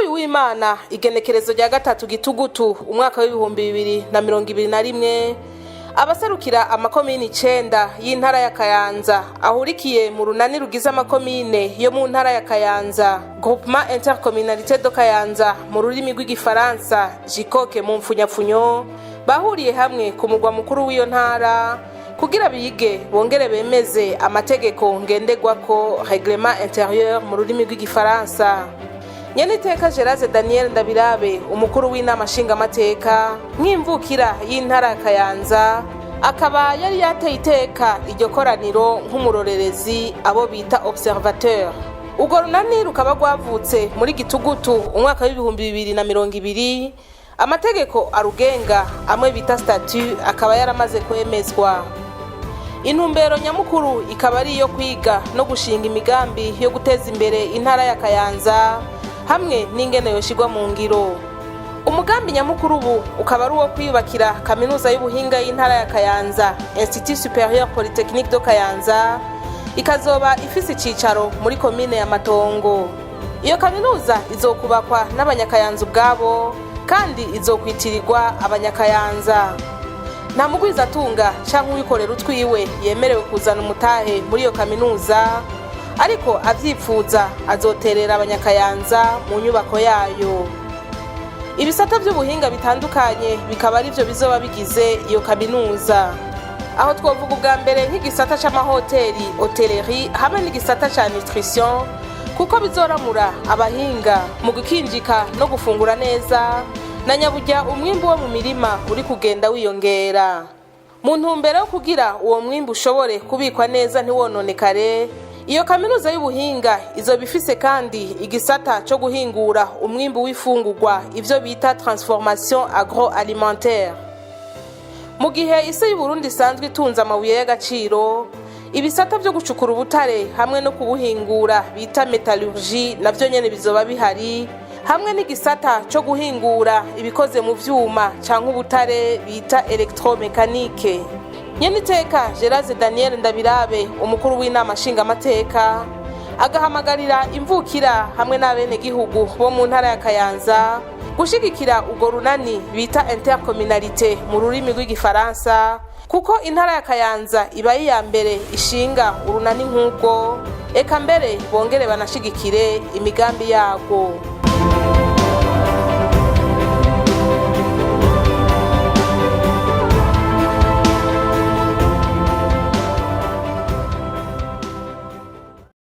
Kuri uyu w'Imana, igenekerezo rya 3 Gitugutu umwaka wa 2021, abaserukira amakomini 9 y'intara ya Kayanza ahurikiye mu runani rugize amakomine yo mu ntara ya Kayanza, Groupement Intercommunalité de Kayanza mu rurimi rw'Igifaransa, JICOC mu mfunyapfunyo, bahuriye hamwe ku mugwa mukuru w'iyo ntara kugira bige bongere bemeze amategeko ngenderwako, règlement intérieur mu rurimi rw'Igifaransa. Nyeniteka Gerase Daniel Ndabirabe, umukuru w'inama nshingamateka nk'imvukira y'intara ya Kayanza, akaba yari yateye iteka iryo koraniro nk'umurorerezi, abo bita observateur. Urwo runani rukaba rwavutse muri Gitugutu umwaka wa 2020. Amategeko arugenga, amwe bita statut, akaba yaramaze kwemezwa. Intumbero nyamukuru ikaba ari iyo kwiga no gushinga imigambi yo guteza imbere intara ya Kayanza hamwe n'ingene yoshirwa mu ngiro. Umugambi nyamukuru ubu ukaba ari uwo kwiyubakira kaminuza y'ubuhinga y'intara ya Kayanza, Institut Supérieur Polytechnique de Kayanza, ikazoba ifise icicaro muri komine ya Matongo. Iyo kaminuza izokubakwa n'Abanyakayanza ubwabo kandi izokwitirirwa Abanyakayanza. Nta mugwizatunga canke uwikorera utwiwe yemerewe kuzana umutahe muri iyo kaminuza, ariko avyipfuza azoterera Abanyakayanza mu nyubako yayo. Ibisata vy'ubuhinga bitandukanye bikaba arivyo bizoba bigize iyo kaminuza. Aho twovuga ubwa mbere nk'igisata c'amahoteli, hôtellerie, hamwe n'igisata ca nutrition, kuko bizoramura abahinga mu gukinjika no gufungura neza, na nyaburya umwimbu wo mu mirima uri kugenda wiyongera. Mu ntumbero yo kugira uwo mwimbu ushobore kubikwa neza ntiwononekare, iyo kaminuza y'ubuhinga izoba ifise kandi igisata co guhingura umwimbu w'ifungurwa, ivyo bita transformation agroalimentaire. Mu gihe isi y'Uburundi isanzwe itunze amabuye y'agaciro, ibisata vyo gucukura ubutare hamwe no kubuhingura bita métallurgie navyo nyene bizoba bihari, hamwe n'igisata co guhingura ibikoze mu vyuma canke ubutare bita électromécanique. Nyeniteka Gerase Daniel Ndabirabe, umukuru w'inama nshingamateka, agahamagarira imvukira hamwe n'abenegihugu bo mu ntara ya Kayanza gushigikira urwo runani bita intercommunalité mu rurimi rw'Igifaransa, kuko intara ya Kayanza ibaye iya mbere ishinga urunani nk'ubwo. Eka mbere bongere banashigikire imigambi yarwo.